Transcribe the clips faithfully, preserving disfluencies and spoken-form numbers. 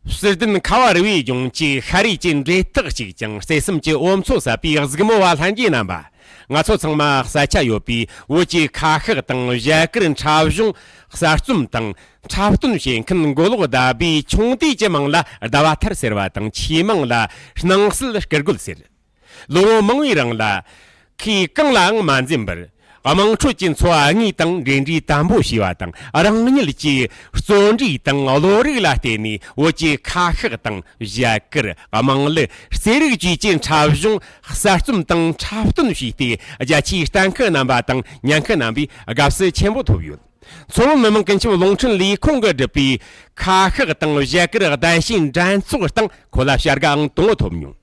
ཕྱིར་ལྡན་ཁ་བ་རི་བོའི་ལྗོངས་ཀྱི་ཤ་རུས་ཀྱི་འབྲེལ་ཐག་གཅིག་ཅིང་བརྩེ་སེམས་ཀྱི་འོ་མཚོ་ཟབ་པའི་གཟིགས་མོ་བ་ལྷན་རྒྱས་རྣམ་པ། ང་ཚོ་ཚང་མ་ས་ཆ་ཡོད་པའི་བོད་ཀྱི་ཁ་ཤགས་དང་བཞད་གད་འཁྲབ་གཞུང་གསར་རྩོམ་དང་འཁྲབ་སྟོན་བྱེད་མཁན་མགོ་ལོག་ཟླ་བྷེ་ཆུང་དུས་ཀྱི་མིང་ལ་ཟླ་བ་ཐར་ཟེར་བ་དང་ཆེས་མང་ལ་སྣང་སྲིད་སྐུ་རྒོལ་ཟེར། ལོ་ངོ་མང་བོའི་རིང་ལ་ཁོས་གང་ལའང་མ་འཛེམས་པར་དམངས་ཁྲོད་ཀྱི་འཚོ་བ་དངོས་དང་འབྲེལ་འདྲིས་དམ་པོ་བྱས་པ་དང་། རང་ཉིད་ཀྱི་བརྩོན་འགྲུས་དང་བློ་རིག་ལ་བརྟེན་ནས་བོད་ཀྱི་ཁ་ཤགས་དང་བཞད་གད། དམངས་གླུ། རྩེད་རིགས་བཅས་ཀྱི་འཁྲབ་གཞུང་གསར་རྩོམ་དང་འཁྲབ་སྟོན་བྱས་ཏེ། རྒྱ་ཆེའི་གཏན་འཁེལ་རྣམ་པ་དང་ཉན་མཁན་རྣམ་པའི་དགའ་བསུ་ཆེན་པོ་ཐོབ་ཡོད། མཚོ་སྔོན་མི་དམངས་ཀུན་ཁྱབ་རླུང་འཕྲིན་ལས་ཁུངས་ཀྱིས་བསྒྲུབས་པའི་ཁ་ཤགས་དང་བཞད་གད་གདན་ཞུའི་འགྲན་ཚོགས་སྟེང་ཁོ་ལ་བྱ་དགའ་ཨང་དང་པོ་ཐོབ་མྱོང་།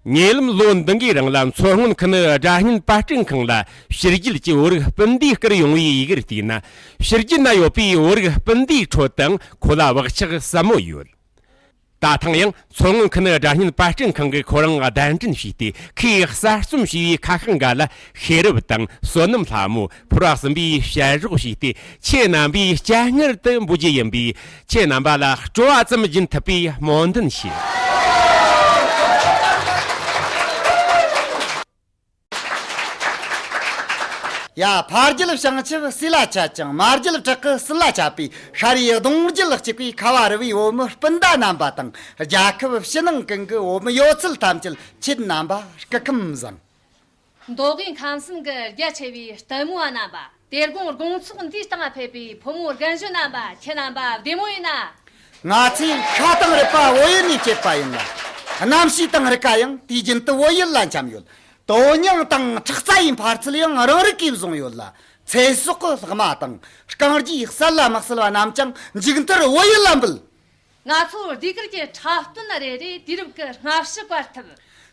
ཉེ་ལམ་ལོ་འདི་འགའི་རིང་ལ་མཚོ་སྔོན་ཁུལ་ནི་སྒྲ་སྙན་པར་སྐྲུན་ཁང་ལ་ཕྱི་རྒྱལ་གྱི་བོད་རིགས་སྤུན་ཟླས་བསྐུར་ཡོང་བའི་ཡི་གེར་བལྟས་ན། ཕྱི་རྒྱལ་ན་ཡོད་པའི་བོད་རིགས་སྤུན་ཟླའི་ཁྲོད་དུའང་ཁོ་ལ་བག་ཆགས་ཟབ་མོ་ཡོད། ད་ཐེངས་ཡང་མཚོ་སྔོན་ཁུལ་ནི་སྒྲ་སྙན་པར་སྐྲུན་ཁང་གིས་ཁོ་རང་གདན་འདྲེན་བྱས་ཏེ། ཁོས་གསར་རྩོམ་བྱས་པའི་ཁ་ཤགས་འགའ་ལ་ཤེས་རབ་དང་བསོད་ནམས་ལྷ་མོ། ཕོ་བྲང་གསུམ་པའི་བཤད་རོགས་བྱས་ཏེ། ཁྱེད་རྣམ་པའི་སྤྱན་སྔར་དུ་འབུལ་རྒྱུ་ཡིན་པས། ཁྱེད་རྣམ་པ་ལ་སྤྲོ་བ་ཙམ་སྦྱིན་ཐུབ་པའི་སྨོན་འདུན་ཞུ། ཡ། ཕ་རྒྱལ་བྱང་ཆུབ་སྲས་ལ་ཆགས་ཀྱང་། མ་རྒྱལ་བྲག་གི་སྲིན་ལ་ཆགས་པའི། ཤ་རུས་གདུང་རྒྱུད་གཅིག་པའི་ཁ་བ་རི་བོའི་བོད་མི་སྤུན་ཟླ་རྣམ་པ་དང་། རྒྱལ་ཁབ་ཕྱི་ནང་ཀུན་གྱི་བོད་མི་ཡོད་ཚད་ཐམས་ཅད་ཁྱེད་རྣམ་པ་སྐུ་ཁམས་བཟང་། མདོ་དབུས་ཁམས་གསུམ་གྱི་རྒྱ་ཆེ་བའི་ལྟད་མོ་བ་རྣམ་པ། དེ་དགོང་དགོང་ཚོགས་འདིའི་སྟེང་ཕེབས་པའི་ཕོ་མོ་རྒན་གཞོན་རྣམ་པ། ཁྱེད་རྣམ་པ་བདེ་མོ་ཡིན་ན། ང་ཚོས་ཤ་དང་རུས་པ་བོད་ཡུལ་ནས་སྐྱེས་པ་ཡིན་ལ། གནམ་གཤིས་དང་རིག་པ་ཡང་དུས་རྒྱུན་དུ་བོད་ཡུལ་ལ་འཁྱམས་ཡོད། དོན་སྙིང་དང་ཁྲག་རྩ་ཡི་འཕར་ཚད་ཡང་རང་རིགས་ཀྱིས་བཟུང་ཡོད་ལ། ཚེ་སྲོག་གི་ལྷག་མ་དང་རྐང་རྗེས་གསལ་ལ་མི་གསལ་བ་རྣམས་ཀྱང་མཇུག་མཐར་བོད་ཡུལ་ལ་འབུལ། ང་ཚོ་ཟློས་གར་གྱི་འཁྲབ་སྟོན་རེ་རེས་དུས་རབས་ཀྱི་སྔ་ཕྱི་བཀར་ཐུབ།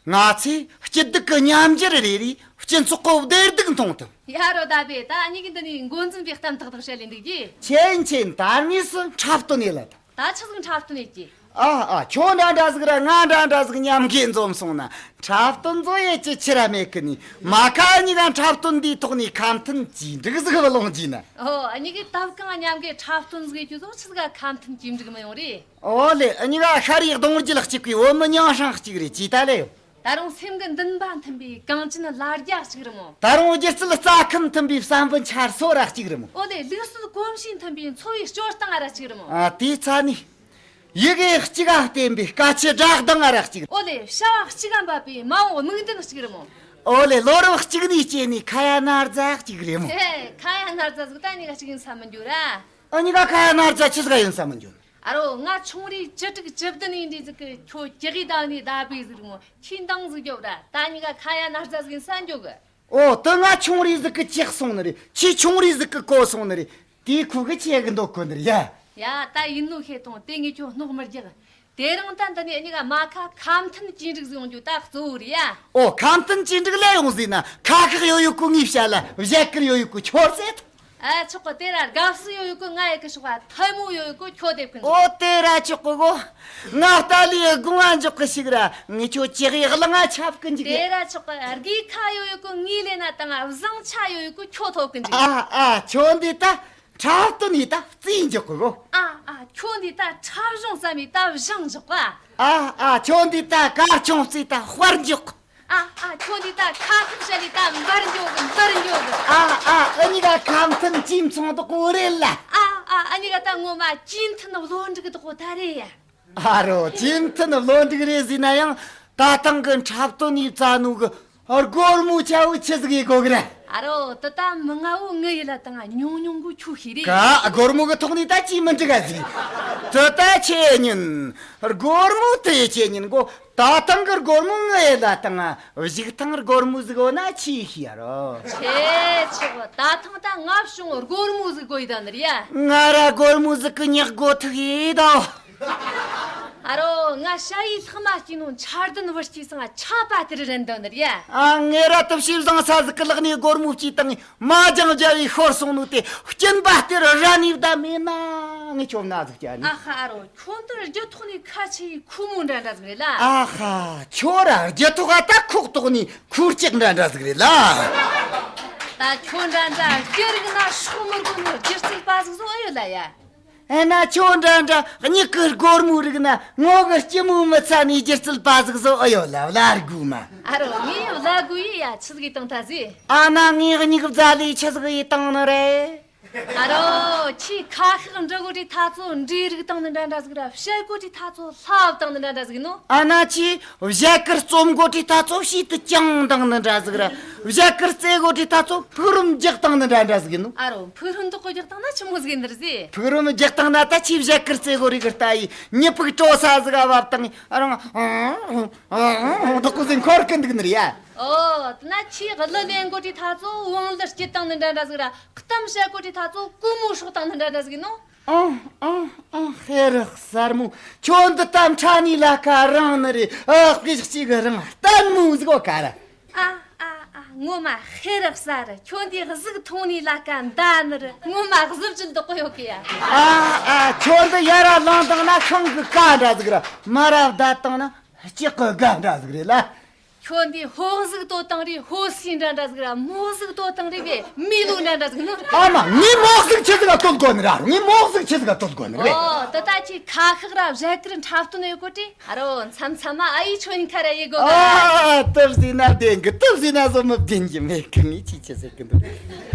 ང་ཚོས་སྐྱིད་སྡུག་གི་མཉམ་འབྱར་རེ་རེས་སྤྱི་ཚོགས་ཀྱི་བདེ་སྡུག་མཐོང་ཐུབ། ཡ་རོ་ད་བེ། ད་གཉིས་ཀྱིས་འདི་ནས་འགོ་འཛིན་པའི་གཏམ་ཏག་ཏག་བཤད་ལས་འདུག་གི། ཆེན་ཆེན། ད་དངོས་སུ་འཁྲབ་སྟོན་ཡེད་ལ་ད། ད་ཆི་ཟིག་འཁྲབ་སྟོན་ཡེད་ཀྱི། ཨ་ཨ། ཁྱོད་འདྲ་འདྲ་ཟིག་ར་ང་འདྲ་འདྲ་ཟིག་མཉམ་གི་འཛོམས་སོང་ན། འཁྲབ་སྟོན་བཟོ་ཡེད་ཀྱི་ཆི་ར་མེད་གི་ནི། མ་ཁ་གཉིས་ཀ་འཁྲབ་སྟོན་འདིའི་ཐོག་ནས་ཁ་མཐུན་གྱིས་འགྲིག་ཟིག་བླངས་གྱིས་ན། ཨོ། གཉིས་ཀས་ཐབ་ཁང་མཉམ་གི་འཁྲབ་སྟོན་ཟིག་ཡེད་རྒྱུ་ཟོ་ཆི་ཟིག་ག་ཁ་མཐུན་གྱིས་འགྲིག་མི་ཡོང་རེད། ཨོ་ལེ། གཉིས་ཀ་ཤ་རུས་གདུང་རྒྱུད་གཅིག་པའི་བོད་མི་མིང་སྲིང་གཅིག་རེད། ཅི་ད་ལེ་ཡོད། ད་རུང་སེམས་ཀྱི་འདུན་པ་མཐུན་པའི་གངས་ཅན་ལ་རྒྱ་གཅིག་རེད་མོ། ད་རུང་སྒྱུ་རྩལ་རྩ་ཁམས་མཐུན་པའི་བསམ་པའི་འཆར་སོ་ར་གཅིག་རེད་མོ། ཨོ་ལེ། ལུགས་སྲོལ་གོམས་གཤིས་མཐུན་པའི་འཚོ་བའི་སྤྱོད་སྟངས་ར་གཅིག་རེད་མོ། ཨ། དེའི་ཚ་ནི། ཡི་གེ་གཅིག་ག་བརྟེན་པའི་སྐད་ཆའི་སྒྲ་གདངས་ར་གཅིག་རེད། ཨོ་ལེ། བྱ་བ་གཅིག་ག་འབབ་པའི་མ་འོངས་དམིགས་འདུན་གཅིག་རེད་མོ། ཨོ་ལེ། ལོ་རབས་གཅིག་ནས་སྐྱེས་ནས་ཁ་ཡ་ན་རྫ་གཅིག་རེད་མོ། ཨེ། ཁ་ཡ་ན་རྫ་ཟིག་ད་གཉིས་ཀ་གཅིག་ཡིན་ས་མི་འགྱུར་ར། ཨ། གཉིས་ཀ་ཁ་ཡ་ན་རྫ་ཆི་ཟིག་ག་ཡིན་ས་མི་འགྱུར། ཨ་རོ། ང་ཆུང་རིས་བཅུ་དྲུག་བཅུ་བདུན་ཡིན་དུས་ཟིག་གི་ཁྱོད་ཅི་གི་ད་ནི་ད་བི་ཟིག་མོ། ཁྱི་འདང་ཟིག་རྒྱོབ་ར། ད་གཉིས་ཀ་ཁ་ཡ་ན་རྫ་ཟིག་ཡིན་ས་འགྱོ་གི། ཨོ། དེ་ང་ཆུང་རིས་ཟིག་གི་ཆགས་སོང་ནི་རེད། ཁྱི་ཆུང་རིས་ཟིག་གི་གོ་སོང་ནི་རེད། དེའི་ཁུ་གི་ཆེ་གི་འདོད་གོ་ནི་རེད་ཡ། ཡ། ད་ཡིན་ནོ་ཤེས་ཐོང་། དེ་ངས་ཁྱོད་སྣོག་མི་རྒྱག། དེ་རིང་ད་འདི་ནས་གཉིས་ཀ་མ་ཁ་ཁ་མཐུན་གྱིས་འགྲིག་ཟིག་ཡོང་རྒྱུ་ད་གཙོ་བོ་རེད་ཡ། ཨོ། ཁ་མཐུན་གྱིས་འགྲིག་ལེ་ཡོང་ཟིག་ན། ཁ་ཤགས་ཡོད་ཡོད་གོ་ངའི་བྱ་ལ། བཞད་གད་ཡོད་ཡོད་གོ་ཁྱོད་ཟེར། ཨ། ཆོག་གི། དེ་ར་དགའ་བསུ་ཡོད་ཡོད་གོ་ང་ཡེད་གི་ཆོག་ག། ཐལ་མོ་ཡོད་ཡོད་གོ་ཁྱོད་རྡེབ་གི་འཇུག། ཨོ། དེ་ར་ཆོག་གི་གོ། ང་ལྟ་ལས་དགུང་ང་འཇོག་གི་ཞིག་ར། ངས་ཁྱོད་ཅི་གི་གླང་ང་ཆབ་གི་འཇུག་དེ་ར་ཆོག་གི། རྒས་ཁ་ཡོད་ཡོད་གོ་ངའི་ལེ་ན་དང་། བཟང་ཆ་ཡོད་ཡོད་གོ་ཁྱོད་ཐོབ་གི་འཇུག། ཨ་ཨ། ཁྱོད་འདི་ད་འཁྲབ་སྟོན་ཡེད་ད་རྩིས་འཇོག་གི་གོ། ཨ་ཨ། ཁྱོད་འདི་ད་འཁྲབ་གཞུང་བརྩམས་ཡེད་ད་བཞེངས་འཇོག་ག། ཨ་ཨ། ཁྱོད་འདི་ད་གར་ཆུང་རྩེས་ད་དཔར་འཇོག། ཨ་ཨ། ཁྱོད་འདི་ད་ཁ་ཤགས་བཤད་ལས་ད་འབར་འགྱོ་གི། འབར་འགྱོ་གི། ཨ་ཨ། འུ་གཉིས་ཀ་ཁ་མཐུན་གཅིག་མཚུངས་དག་གོ་རེད་ལ། ཨ་ཨ། འུ་གཉིས་ཀ་ད་ངོ་མ་གཅིག་མཐུན་བློ་འགྲིག་དག་གོ་ད་རེད་ཡ། ཨ་རོ། གཅིག་མཐུན་བློ་འགྲིག་རེད་ཟེར་ན་ཡང་། ད་ཐེངས་གི་འཁྲབ་སྟོན་ནས་བཙལ་ནོ་གི་སྒོར་མོ་ཆ་བོ་ཆི་ཟིག་ཡེད་གོ་གི་ར། ཨ་རོ། དེ་ད་མི་ང་བོ་ངི་ཡེད་ལ་དང་ཉུང་ཉུང་གོ་ཁྱོད་ཤེས་རེད། ཀ། སྒོར་མོ་གི་ཐོག་ནས་ད་ཅིག་མི་འགྲིག་ག་ཟིག། དེ་ད་ཆི་ཡིན། སྒོར་མོ་དེ་ཆི་ཡིན་གོ། ད་ཐེངས་གི་སྒོར་མོ་ངི་ཡེད་ལ་དང་། གཞུག་ཐེངས་སྒོར་མོ་ཟིག་ཡོད་ན་ཆི་ཤེས་ཡ་རོ། ཆེ་ཆོག། ད་ཐེངས་ད་ང་བྱུང་སྒོར་མོ་ཟིག་དགོས་ཡི་ད་ནི་རེད་ཡ། ང་ར་སྒོར་མོ་ཟིག་གི་ཉག་དགོས་ཐུག་ཡི་ད། ཨ་རོ། ང་ཞ་ཡི་ལྷག་མ་སྐྱེས་ནོ་འཆར་ལྡན་བུ་སྐྱེས་སང་ཆ་པ་དེར་རན་ད་ནི་རེད་ཡ། ཨ། ངེ་ར་དུ་ཤེས་བཟང་ས་ཟིག་གི་ལག་ནས་སྒོར་མོ་སྐྱེས་དང་། མ་ཅང་རྒྱ་བའི་ཤོར་སོང་ནོ་དེ་སྐྱིན་པ་སྟེར་ར་ནི་བདག་མེད་ན། ངས་ཁྱོད་ན་ཟིག་ཅན། ཨ་ཧ། ཨ་རོ། ཁྱོད་འདིར་རྒྱུ་ཐོག་ནས་ཁ་ཆེ་ཡི་ཁུ་མོ་འདྲ་འདྲ་ཟིག་རེད་ལ། ཨ་ཧ། ཁྱོད་ར་རྒྱུ་ཐོག་ཨ་ད་ཁོག་ཐོག་ནས་ཁུར་ལྕག་འདྲ་འདྲ་ཟིག་རེད་ལ། ད་ཁྱོད་འདྲ་འདྲ་སྐྱེ་རིགས་ན་སྲོག་མི་དགོས་ནོ་སྒྱུ་རྩལ་པ་ཟིག་བཟོ་ཨེ་ཡོད་ལ་ཡ། ཨ་ན་ཁྱོད་འདྲ་འདྲ་མྱིག་གི་སྒོར་མོ་རིག་ན་ངོ་གི་སྐྱི་མོ་མི་ཚ་ནི་སྒྱུ་རྩལ་པ་ཟིག་བཟོ་ཨེ་ཡོད་ལ་བླ་དགོས་མ། ཨ་རོ་ངས་བླ་དགོས་ཡི་ཡ། ཆི་ཟིག་བཏང་ཐལ་ཟེ། ཨ་ན་ངས་མྱིག་བཙལ་ལས་ཆི་ཟིག་ཡེ་བཏང་ནི་རེད། ཨ་རོ་ཁྱོས་ཁ་ཤགས་འབྲི་གོ་དུས་ཐ་ཚོ་འབྲས་རིགས་བཏང་ནི་འདྲ་འདྲ་ཟིག་ར། བཤད་གོ་དུས་ཐ་ཚོ་ལྷ་བཏང་ནི་འདྲ་འདྲ་ཟིག་ནོ། ཨ་ན་ཁྱོས་བཞད་གད་རྩོམ་གོ་དུས་ཐ་ཚོ་བྱིས་དུ་ཅང་བཏང་ནི་འདྲ་ཟིག་ར། བཞད་གད་རྩེ་གོ་དུས་ཐ་ཚོ་ཕུག་རོན་རྒྱག་བཏང་ནི་འདྲ་འདྲ་ཟིག་ནོ། ཨ་རོ་ཕུག་རོན་དོག་གོ་རྒྱག་བཏང་ན་ཆི་མོ་ཟིག་ཡིན་ནི་རེད་ཟེ། ཕུག་རོན་རྒྱག་བཏང་ན་ད་ཁྱོས་བཞད་གད་རྩེ་གོ་རིག་གི་ལྟ་ཡི་མྱི་ཕུག་དྲོ་ས་ཟིག་ག་བབས་བཏང་ཡི། ཨ་རང་ཨང་ཨང་ཨང་དོག་གོ་ཟིག་འཁོར་གི་འདུག་ནི་རེད་ཡ། ཨོ། དེ་ན་ཁྱོས་གླུ་ལེན་གོ་དུས་ཐ་ཚོ་བང་ལི་སྐྱིད་བཏང་ནི་འདྲ་འདྲ་ཟིག་ར། གཏམ་བཤད་གོ་དུས་ཐ་ཚོ་གོས་མོ་སྲོག་བཏང་ནི་འདྲ་འདྲ་ཟིག་ནོ། ཨང་ཨང་ཨང་། ཧེ་རུ་གསར་མོ། ཁྱོད་འདི་ལྟ་ཕྲ་ནི་ལ་ཁ་རང་ནི་རེད། ཨ་སྐད་ཅིག་གི་རང་ལྟད་མོ་ཟིག་གོ་ག་ར། ཨ་ཨ་ཨ། ངོ་མ་ཧེ་རུ་གསར། ཁྱོད་འདི་གཟུགས་མཐོང་ནི་ལ་ཁ་མདའ་ནི་རེད། ངོ་མ་གཟི་བརྗིད་དོག་གོ་ཡོད་གི་ཡ། ཨ་ཨ། ཁྱོད་འདི་ཡར་ར་ལངས་བཏང་ན་ཤིང་གི་ཀ་འདྲ་ཟིག་ར། མར་ར་བསྡད་བཏང་ན་ལྕགས་གི་སྒ་འདྲ་ཟིག་རེད་ལ། ཁྱོད་འདི་ཧོ་གཟུགས་དོ་བཏང་རེ་ཧོ་སི་འདྲ་འདྲ་ཟིག་ར། མོ་གཟུགས་དོ་བཏང་རེ་བས་མི་ལོ་འདྲ་འདྲ་ཟིག་ནོ། ཨ་མ། ངས་མོ་གཟུགས་ཆི་ཟིག་ག་བསྟོད་དགོས་ནི་ར། ངས་མོ་གཟུགས་ཆི་ཟིག་ག་བསྟོད་དགོས་ནི་རེད། ཨོ། ད་ལྟ་ཁྱོས་ཁ་ཤགས་ར་བཞད་གད་འཁྲབ་སྟོན་ཡོད་གོ་དུས། ཨ་རོ་མཚམས་མཚམས་མ་ཨ་ཡེ་ཁྱོད་ཁ་ར་ཡེ་གོ་ག། ཨ་དེ་བཟས་ན་བདེན་གི། དེ་བཟས་ན་བཟོ་མི་བདེན་གི་མེད་གི། ངས་ཆི་ཆི་ཟེར་གི་འདུག།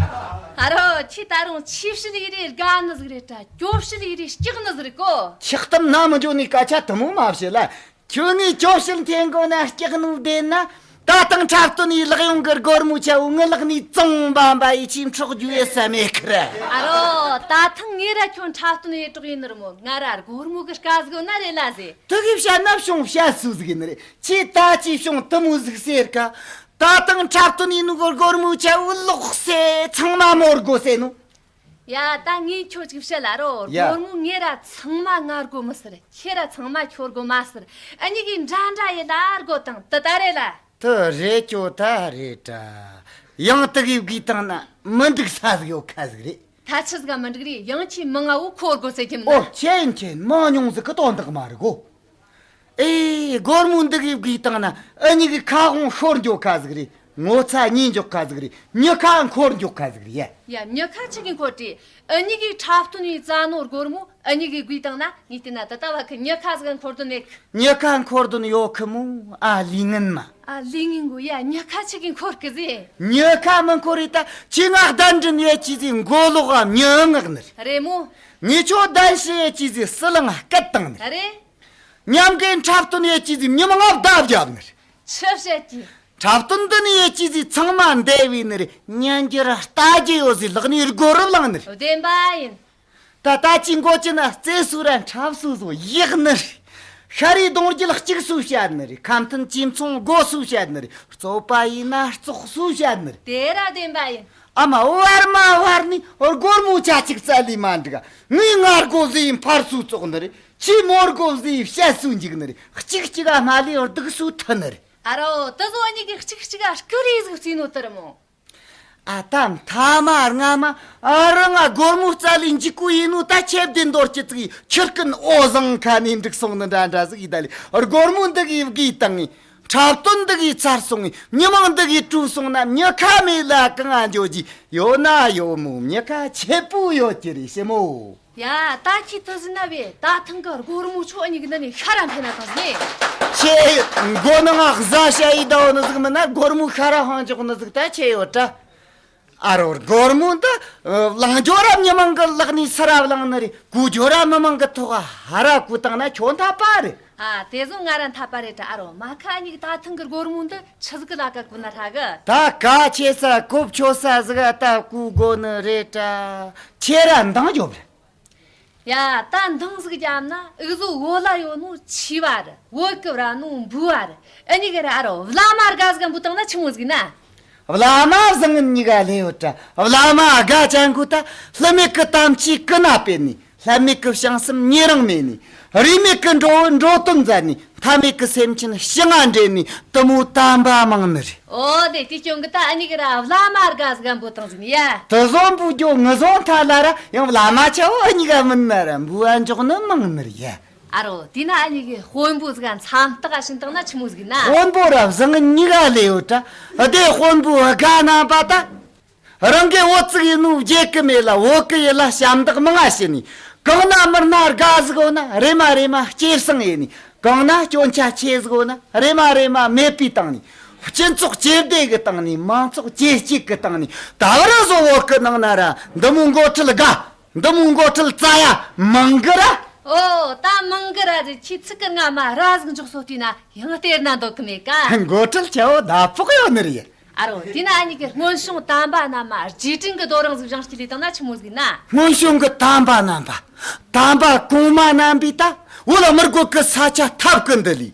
ཨ་རོ་ཁྱོས་ད་རུང་ཆེ་བཤད་ཡེ་རེ་དགའ་ནི་ཟིག་རེད་དྲ། སྐྱོ་བཤད་ཡེ་རེ་སྐྲག་ནི་ཟིག་རེད་གོ། ཆགས་གཏམ་ན་མི་འཇོག་ནི་སྐད་ཆ་དེ་མོ་མ་བཤད་ལ། ཁྱོད་ངས་སྐྱོ་བཤད་འཐེན་དགོས་ན་སྐྲག་ནོ་བདེན་ན། ད་ཐེངས་འཁྲབ་སྟོན་ཡེ་ལག་ཡོང་གི་སྒོར་མོ་ཆ་བོ་ངའི་ལག་ནས་བཙོང་བ་འབའ་ཡེ་ཁྱོས་འཕྲོག་རྒྱུ་ཡེ་ས་མེད་ཁི་ར། ཨ་རོ། ད་ཐེངས་ངས་ར་ཁྱོད་འཁྲབ་སྟོན་ཡེ་དྲག་ཡིན་ནི་རེད་མོ། ང་ར་སྒོར་མོ་གི་དཀའ་ཟིག་ཡོད་ན་རེད་ལ་ཟེ། དེ་གི་བཤད་ན་བྱུང་བཤད་སྲོལ་ཟིག་ཡིན་ནི་རེད། ཁྱོས་ད་ཅི་བྱུང་དེ་མོ་ཟིག་ཟེར་ག། ད་ཐེངས་འཁྲབ་སྟོན་ཡེ་ནོ་གི་སྒོར་མོ་ཆ་བོ་ལོག་སེ་ཚང་མ་མོར་དགོས་ཟེར་ནོ། ཡ། ད་ངས་ཁྱོད་ཅིག་བཤད་ལ་རོ། ཡ། སྒོར་མོ་ངས་ར་ཚང་མ་ང་དགོས་མི་ཟེར། ཁྱེད་ར་ཚང་མ་ཁྱོད་དགོས་མ་ཟེར། འུ་གཉིས་གི་འདྲ་འདྲ་ཡེ་ལ་དགོས་དང་དེ་ད་རེད་ལ། དེ་རེད་ཀྱོ་ད་རེད་དྲ། ཡང་དེ་གི་བགོས་བཏང་ན་མི་འགྲིག་ས་ཟིག་ཡོད་ཁ་ཟིག་རེད། ད་ཆི་ཟིག་ག་མི་འགྲིག་རེད། ཡང་ཁྱོས་མང་ང་བོ་ཁོ་དགོས་ཟེར་གྱི་མིན་ན། ཨོ། ཆེ་ཡིན་ཆེ་ཡིན། མང་ཉུང་ཟིག་གི་དོན་དག་མ་རེད་གོ། ཨེ། སྒོར་མོ་འདི་གིས་བགོས་བཏང་ན་འུ་གཉིས་གི་ཁ་དབང་ཤོར་འགྱོ་ཁ་ཟིག་རེད། ངོ་ཚ་ཉེས་འགྱོ་ཁ་ཟིག་རེད། མྱི་ཁ་འཁོར་འགྱོ་ཁ་ཟིག་རེད་ཡ། ཡ། མྱི་ཁ་ཆི་གིས་འཁོར་དྲི། འུ་གཉིས་གིས་འཁྲབ་སྟོན་ཡེ་བཙལ་ནོ་སྒོར་མོ་འུ་གཉིས་གིས་བགོས་བཏང་ན། ངས་བལྟས་ན་ད་ལྟ་བ་གི་མྱི་ཁ་ཟིག་འཁོར་དོན་མེད་གི། མྱི་ཁ་འཁོར་དོན་ཡོད་གི་མོ། ཨ་ལས་ངན་མ། ཨ་ལས་ངན་གོ་ཡ། མྱི་ཁ་ཆི་གིས་འཁོར་གི་ཟེ། མྱི་ཁ་མི་འཁོར་རེད། ད་ཁྱོས་ང་གདན་འདྲེན་ཡེ་ཅི་ཟེ་མགོ་ལོག་ག་མྱི་མངགས་ནི་རེད། རེད་མོ། ངས་ཁྱོད་གདན་ཞུ་ཡེ་ཅི་ཟེ་ཟི་ལིང་སྐད་བཏང་ནི་རེད། རེད། མཉམ་གི་འཁྲབ་སྟོན་ཡེ་ཅི་ཟེ་མྱི་མང་ང་བརྡ་བརྒྱབ་ནི་རེད། ཆི་བཤད་ཀྱི། འཁྲབ་སྟོན་འདི་ནས་ཡེ་ཅི་ཟེ་ཚང་མ་འདས་པའི་ནི་རེད། ཉན་རྒྱུ་ར་ལྟ་རྒྱུ་ཡོད་ཟེ་ལག་ནས་སྒོར་བླངས་ནི་རེད། བདེན་པ་ཡིན། ད་ལྟ་ཅི་འགོ་ཅི་ན་རྩེ་སུ་ར་འཁྲབ་སུ་སོ་ཡག་ནི་རེད། ཤ་རུས་གདུང་རྒྱུད་གཅིག་སུ་བཤད་ནི་རེད། ཁ་འཐུང་ཆེ་ཆུང་དགོས་སུ་བཤད་ནི་རེད། རྩོད་པ་ཡིན་ན་རྩོག་སུ་བཤད་ནི་རེད། དེ་ར་བདེན་པ་ཡིན། ཨ་མ། བར་མ་བར་ནས་སྒོར་མོ་ཆ་གཅིག་བཙལ་ལས་མ་འགྲིག་ག། ངས་ང་དགོས་ཟེ་ཕར་སུ་བཙོག་ནི་རེད། ཁྱོས་མོར་དགོས་ཟེ་བཤད་སུ་འཇུག་ནི་རེད། གཅིག་གཅིག་ག་སྨྲ་ལས་སྡུག་སུ་ཐུ་ནི་རེད། ཨ་རོ། དེ་ཚོ་འུ་གཉིས་གིས་གཅིག་གཅིག་ག་སྐུ་རེ་ཟིག་བརྩིས་ནོ་དེ་རེད་མོ། ཨ་ད་མཐའ་མ་རྔ་མ་ཨ་རང་ང་སྒོར་མོ་བཙལ་ལས་འཇུག་གོ་ཡིན་ནོ། ད་ཁྱེད་བདེན་དོར་སྐྱིད་ཙིག་ཁྱི་རྐུན་འོ་བཟང་ཁ་ནས་འགྲིག་སོང་ནི་འདྲ་འདྲ་ཟིག་ཡིན། ད་ལས་སྒོར་མོ་འདི་གིས་བགོས་བཏང་ངས། འཁྲབ་སྟོན་འདི་གིས་ཚར་སོང་ངས། མྱི་མང་འདི་གིས་བཀྲུས་སོང་ན། མྱི་ཁ་མེད་ལ་གང་ང་འགྱོ་རྒྱུ་ཡོད་ན་ཡོད་མོ། མྱི་ཁ་ཆེ་པོ་ཡོད་ཀྱི་རེད་ཤི་མོ། ཡ། ད་ཁྱོས་དེ་ཟེར་ན་བས། ད་ཐེངས་གི་སྒོར་མོ་ཆོ་འུ་གཉིས་གི་འདི་ནས་ཤ་ར་འཐེན་ན་ཐང་ཟེ། ཁྱོས་མགོ་ནང་ང་བཟའ་བྱ་ཡི་ཟླ་བོ་ནི་ཟིག་མིན་ན། སྒོར་མོ་ཤ་ར་ཧང་འཇོག་ནི་ཟིག་ད་ཆི་ཡོད་དྲ། ཨ་རོ། སྒོར་མོ་འདི་བླང་རྒྱུ་ར་མྱི་མང་གི་ལག་ནས་སུ་ར་བླངས་ནི་རེད། བཀོལ་རྒྱུ་ར་མི་མང་གི་ཐོག་ག་ཧར་ར་བཀོལ་བཏང་ན་ཁྱོད་འཐད་པ་རེད། ཨ། དེ་ཟོ་ང་ར་འཐད་པ་རེད་དྲ། ཨ་རོ། མ་ཁ་འུ་གཉིས་གི་ད་ཐེངས་གི་སྒོར་མོ་འདི་ཆི་ཟིག་གི་ལ་ཁ་བཀོལ་ན་ཧྲ་གི། ད་གལ་ཆེ་ས་གོ་ཆོད་ས་ཟིག་ག་ད་བཀོལ་དགོས་ནི་རེད་དྲ། ཁྱེད་ར་འདང་རྒྱོབ་རེད། ཡ། ད་འདང་ཟིག་རྒྱབ་ན། འུ་ཟོ་བོད་ལ་ཡོད་ནོ་ཆོས་པ་རེད། བོད་གི་བྲན་ནོ་འབུལ་བ་རེད། འུ་གཉིས་གི་ར་ཨ་རོ་བླ་མ་དགའ་ཟིག་ག་འབུལ་བཏང་ན་ཆི་མོ་ཟིག་ན། བླ་མ་བཟང་ངན་གཉིས་ཀ་ལས་ཡོད་དྲ། བླ་མ་དགའ་ཅན་གོ་ད་ལྷད་མེད་གི་དམ་ཆོས་ཀུན་ན་སྤེལ་ནས། ལྷད་མེད་གི་བྱང་སེམས་ཉེ་རིང་མེད་ནས། རིས་མེད་གི་འགྲོ་བའི་འགྲོ་དོན་མཛད་ནས། མཐའ་མེད་གི་སེམས་ཅན་ཞི་ང་འདྲེན་ནས། དེ་མོ་དམ་པ་མང་ནི་རེད། ཨོ། དེ་དེ་སྐྱོན་གི་ད་འུ་གཉིས་གི་ར་བླ་མ་དགའ་ཟིག་ག་འབུལ་བཏང་ཟིག་ཡ། དེ་ཟོ་འབུལ་རྒྱུ་ངུ་ཟོ་མཐའ་ལ་ར་ཡང་བླ་མ་ཆ་བོ་འུ་གཉིས་ག་མིན་ན་ར་འབུལ་བ་འཇོག་ནི་མང་ནི་རེད་ཡ། ཨ་རོ། དེས་ན་འུ་གཉིས་གི་དཔོན་པོ་ཟིག་ག་མཚམས་བརྟག་ག་བྱིན་བཏང་ན་ཆི་མོ་ཟིག་ན། དཔོན་པོ་ར་བཟང་ངན་གཉིས་ཀ་ལས་ཡོད་དྲ། དེ་དཔོན་པོ་དགའ་ན་པ་ད། རང་གི་བོད་ཙིག་ཡིན་ནོ་བརྗེད་གི་མེད་ལ། བོད་གི་ཡུལ་ལ་ཞབས་འདེགས་མང་ང་ཞུས་ནས། གང་ན་མི་སྣ་དགའ་ཟིག་ཡོད་ན་རེམ་མ་རེམ་མ་སྐྱེད་སྲིང་ཡེ་ནི། གང་ན་སྐྱོན་ཆ་ཆེ་ཟིག་ཡོད་ན་རེམ་མ་རེམ་མ་མེད་པའི་བཏང་ནི། སྤྱི་ཚོགས་སྐྱིད་སྡུག་གི་བཏང་ནི། མང་ཚོགས་སྐྱིད་སྐྱིད་གི་བཏང་ནི། ད་བར་བཟོ་བོ་གི་ནང་ན་ར་འདི་མོ་འགོ་ཁྲིད་དགའ། འདི་མོ་འགོ་ཁྲིད་རྩ་ཡ་མང་གི་ར། ཨོ། ད་མང་གི་ར་རེད། ཁྱེད་ཚིག་གི་རྔ་མ་ར་ཟིག་འཇོག་སོ་བལྟས་ན་ཡང་སྟེར་ན་འདོད་གི་མེད་ཀ། འགོ་ཁྲིད་ཆེ་བོ་ད་ཕོག་ཡོད་ནི་རེད། ཨ་རོ། དེས་ན་ཨ་ནི་གི་སྔོན་བྱུང་དམ་པ་རྣམས་རྗེས་དྲན་གི་རྡོ་རིང་ཟིག་བཞེངས་སྐྱིལ་ལས་བཏང་ན་ཆི་མོ་ཟིག་ན། སྔོན་བྱུང་གི་དམ་པ་རྣམ་པ། དམ་པ་གོང་མ་རྣམ་པས་ད་བོད་ལ་མི་རྒོད་གི་ས་ཆ་ཐབས་ཀི་འདི་ལས།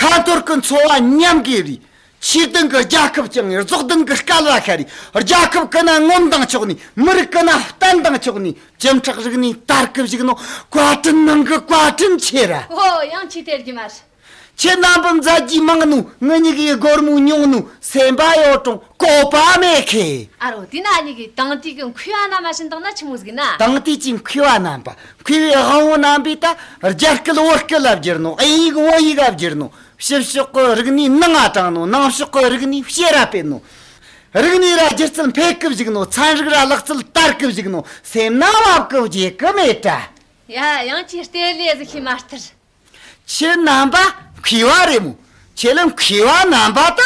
ཁ་འཐོར་གི་འཚོ་བ་ཉམས་དགོས་རེད། ཆོས་ལྡན་གི་རྒྱལ་ཁབ་བསྐྱངས་ནས། རྫོགས་ལྡན་གི་སྐལ་བ་ཤར་རེད། རྒྱལ་ཁབ་ཀུན་ན་ངོམ་དང་ཆོག་ནས། མི་རིགས་ཀུན་ན་བསྟན་དང་ཆོག་ནས། གྲུབ་མཐའ་རིག་གནས་དར་གི་བཞུགས་ནོ། བཀའ་དྲིན་ནང་གི་བཀའ་དྲིན་ཆེ་ར། ཨོ། ཡང་ཁྱེད་སྟེར་རྒྱུ་མ་རེད། ཁྱེད་རྣམ་པ་མཛད་རྗེས་མང་ནོ། ངེད་གཉིས་ཀྱི་སྒོར་མོ་ཉུང་ནོ། སེམས་པ་ཡོད་རུང་བཀོད་པ་མེད་ཁེ། ཨ་རོ། དེས་ན་ཨ་ནི་གི་དེང་དུས་ཀྱི་མཁས་པ་རྣམས་མ་བྱིན་བཏང་ན་ཆི་མོ་ཟིག་ན། དེང་དུས་ཀྱི་མཁས་པ་རྣམ་པ། མཁས་པའི་དབང་བོ་རྣམ་པས་ད་རྒྱ་སྐད་བོད་སྐད་ལ་བསྒྱུར་ནོ། དབྱིན་ཡིག་བོད་ཡིག་ལ་བསྒྱུར་ནོ། ཕྱི་ཕྱོགས་ཀྱི་རིག་གནས་ནང་ང་དྲངས་ནོ། ནང་ཕྱོགས་ཀྱི་རིག་གནས་ཕྱི་ར་སྤེལ་ནོ། རིག་གནས་ར་སྒྱུ་རྩལ་འཕེལ་གི་བཞུགས་ནོ། ཚན་རིག་ར་ལག་རྩལ་དར་གི་བཞུགས་ནོ། སེམས་ན་བབ་གི་བརྗེད་གི་མེད་དྲ། ཡ། ཡང་ཁྱེད་སྟེར་ལེ་ཟིག་ཤེས་མ་སྟེར། ཁྱེད་རྣམ་པ་མཁས་པ་རེད་མོ། ཁྱེད་ལ་མཁས་པ་རྣམ་པ་ད་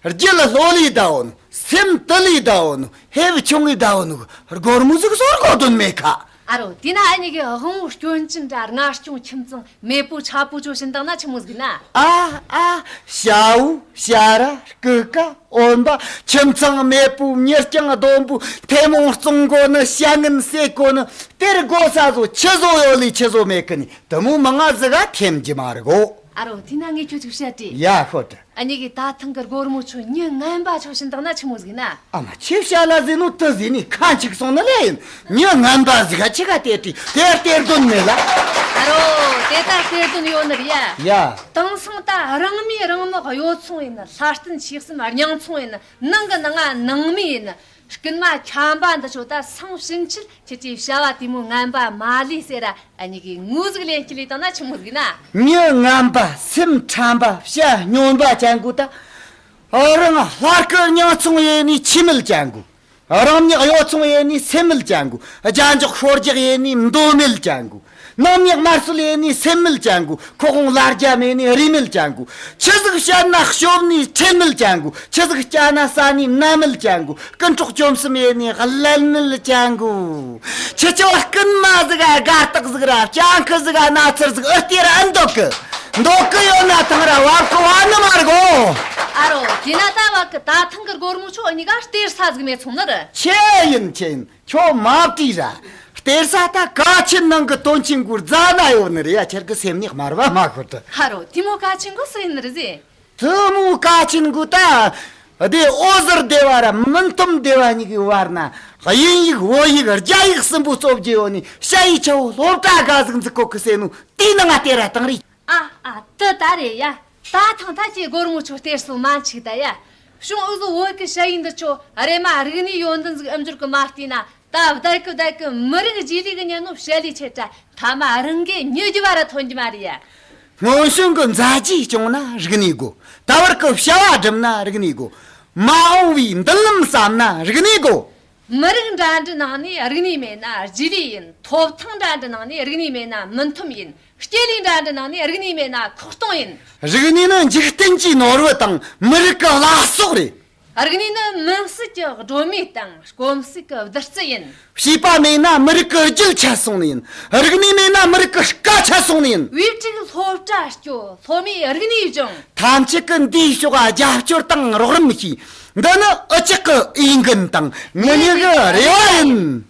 རྒྱུ་ལ་ལྷོད་ལས་ད་འོ་ནོ། སེམས་དུལ་ལས་ད་འོ་ནོ། ཧེ་བ་ཆུང་ངས་ད་འོ་ནོ། སྒོར་མོ་ཟིག་ཟོར་དགོས་དོན་མེད་ཁ། ཨ་རོ། དེས་ན་ཨ་ནི་གི་དབང་བོ་སྐྱོན་ཅན་ར་མངར་སྐྱོང་ཁྱིམ་ཚང་མེས་པོ་ཆ་པོ་ཆོ་བྱིན་བཏང་ན་ཆི་མོ་ཟིག་ན། ཨ་ཨ། བྱ་བོ་བྱ་ར་སྐུ་ཀ་འོན་པ། ཁྱིམ་ཚང་མེས་པོ་མྱི་རྐྱང་སྡོམ་པོ་ཐལ་མོ་བཙོང་དགོས་ནི། བྱ་ངན་ཟོས་དགོས་ནི། སྟེར་དགོས་ས་ཟོ་ཆི་ཟོ་ཡོད་ལས་ཆི་ཟོ་མེད་གི་ནི། དེ་མོ་མང་ང་ཟིག་ག་ཐེམ་རྒྱུ་མ་རེད་གོ། ཨ་རོ། དེས་ན་ངས་ཁྱོད་ཅིག་བཤད་དྲི། ཡ། ཤོད་དྲ། ཨ་ནི་གི་ད་ཐེངས་གི་སྒོར་མོ་ཆོ་མྱི་ངན་པ་ཆོ་བྱིན་བཏང་ན་ཆི་མོ་ཟིག་ན། ཨ་མ། ཁྱེད་བཤད་ལ་ཟེར་ནོ་དེ་ཟེར་ནི་ཁ་འཆུག་སོང་ནི་ལེ་ཡིན། མྱི་ངན་པ་ཟིག་ག་ཆི་ག་དེ་དྲི་དེ་སྟེར་དོན་མེད་ལ། ཨ་རོ། དེ་ད་སྟེར་དོན་ཡོད་ནི་རེད་ཡ། ཡ། དེང་སང་ད་རང་མོས་རང་དམག་གཡོ་ཚོང་ཡིན་ནི། ལྷ་རྟེན་ཕྱི་གསུམ་རྙིང་ཚོང་ཡིན་ནི། ནང་གི་ནང་ང་ནང་མི་ཡིན་ནི། རྐུན་མ་ཁྱམ་པ་འདི་ཆོ་ད་སང་ཕྱིན་ཆད་ཁྱེད་ཀྱིས་བྱ་བ་དེ་མོ་ངན་པ་མ་ལས་ཟེར་ར། ཨ་ནི་གི་ངོ་ཟིག་ལེན་སྐྱིལ་ལས་བཏང་ན་ཆི་མོ་ཟིག་ན། མྱི་ངན་པ། སེམས་ཁྲམ་པ། བྱ་སྨྱོན་པ་ཅན་གོ་ད། རང་ལྷ་སྐུ་རྙིང་ཚོང་ཡེ་ནི་ཆི་མེད་ཅན་གོ། རང་མྱི་གཡོ་ཚོང་ཡེ་ནི་སེམས་མེད་ཅན་གོ། རྒྱ་འཇོག་ཤོར་རྒྱག་ཡེ་ནི་མདོ་མེད་ཅན་གོ། ནང་མྱི་དམར་གསོད་ཡེ་ནི་སེམས་མེད་ཅན་གོ། ཁོ་ཁོང་ལ་རྒྱ་མེད་ནི་རུས་མེད་ཅན་གོ། ཆི་ཟིག་བཤད་ན་ཤོབ་ནི་ཁྲེལ་མེད་ཅན་གོ། ཆི་ཟིག་བཅའ་ན་ཟ་ནི་མནའ་མེད་ཅན་གོ། རྐུན་སྲོག་བཅོམ་གསུམ་ཡེ་ནི་ཀླད་མེད་ཅན་གོ། ཁྱེད་ཆོ་རྐུན་མ་ཟིག་ག་དགའ་རྟགས་ཟིག་ར་སྤྱང་ཀི་ཟིག་ག་ན་ཚར་ཟིག་ཨེ་སྟེར་ཨེ་འདོད་གི། འདོད་གི་ཡོད་ན་ཐང་ར་བབ་གི་བ་ནི་མ་རེད་གོ། ཨ་རོ། དེས་ན་ད་བབ་གི། ད་ཐེངས་གི་སྒོར་མོ་ཆོ་གཉིས་ཀ་སྟེར་ས་ཟིག་མེད་སོང་ནི་རེད། ཆི་ཡིན་ཆི་ཡིན། ཁྱོད་མ་བྲིས་ར། སྟེར་ས་ད་གལ་ཆེན་ནང་གི་དོན་ཆེན་གོ་རྫ་ན་ཡོད་ནི་རེད་ཡ། ཁྱེད་ཀྱི་སེམས་ནས་དམར་བ་མ་ཤོར་དྲ། ཧ་རོ། དེ་མོ་གལ་ཆེན་གོ་སུ་ཡིན་ནི་རེད་ཟེ། དེ་མོ་གལ་ཆེན་གོ་ད། དེ་འོད་ཟེར་སྡེ་བ་ར་མུན་འཐོམས་སྡེ་བ་གཉིས་ཀྱི་བར་ན་དབྱིན་ཡིག་བོད་ཡིག་རྒྱ་ཡིག་གསུམ་པོ་རྩོད་རྒྱུ་ཡོད་ནི། ཞ་ཡི་ཆ་བོ་སློབ་གྲྭ་དགའ་ཟིག་འཛུགས་གོ་གི་ཟེར་ནོ། དེའི་ནང་ང་སྟེར་ར་བཏང་རེད། ཨ་ཨ། དེ་ད་རེད་ཡ། ད་ཐེངས་ད་ཁྱེད་སྒོར་མོ་ཆོ་སྟེར་སོང་མ་འཆུག་ད་ཡ། བྱུང་། འུ་ཟོ་བོད་ཀྱི་ཞ་ཡི་འདི་ཆོ་རེ་མ་རིག་གནས་ཡོན་ཏན་ཟིག་ཨེ་འབྱོར་གི་མ་བལྟས་ན། ད་བསྡད་གི་བསྡད་གི་མི་རིགས་རྗེས་ལུས་གི་ཉན་ནོ་བཤད་ལས་ཆེ་དྲ། མཐའ་མ་རང་གི་མྱི་རྒྱུ་བ་ར་ཐོན་རྒྱུ་མ་རེད་ཡ། སྔོན་བྱུང་གི་མཛད་རྗེས་སྐྱོང་ན་རིག་གནས་དགོས། ད་བར་གི་བྱ་བ་སྒྲུབ་ན་རིག་གནས་དགོས། མ་འོངས་པའི་མདུན་ལམ་བསམ་ན་རིག་གནས་དགོས། མི་རིགས་འདྲ་འདྲ་ནང་ནས་རིག་གནས་མེད་ན་རྗེས་ལུས་ཡིན། ཐོབ་ཐང་འདྲ་འདྲ་ནང་ནས་རིག་གནས་མེད་ན་མུན་འཐོམས་ཡིན། སྐྱེ་ལུས་འདྲ་འདྲ་ནང་ནས་རིག་གནས་མེད་ན་ཁོག་སྟོང་ཡིན། རིག་གནས་ནི་འཇིག་རྟེན་གྱི་ནོར་བུ་དང་མི་རིགས་ཀྱི་བླ་སྲོག་རེད། རིག་གནས་ནི་མུན་བསུབ་ཀྱི་སྒྲོན་མེ་དང་སྐོམ་སེལ་གྱི་བདུད་རྩི་ཡིན། བྱིས་པ་མེད་ན་མི་རིགས་ཀྱི་རྒྱུད་ཆད་སོང་ནི་ཡིན། རིག་གནས་མེད་ན་མི་རིགས་ཀྱི་སྐད་ཆད་སོང་ནི་ཡིན། བུ་ཕྲུག་སློབ་གྲྭ་སྐྱོ། སློབ་མས་རིག་གནས་སྦྱོང་། ཐམས་ཅད་ཀྱིས་འདིའི་ཕྱོགས་རྒྱབ་སྐྱོར་དང་རོགས་རམ་ཞུས། འདི་ནི་འུ་ཅག་གི་འོས་འགན་དང་ངེད་གཉིས་ཀྱི་རེ་བ་ཡིན།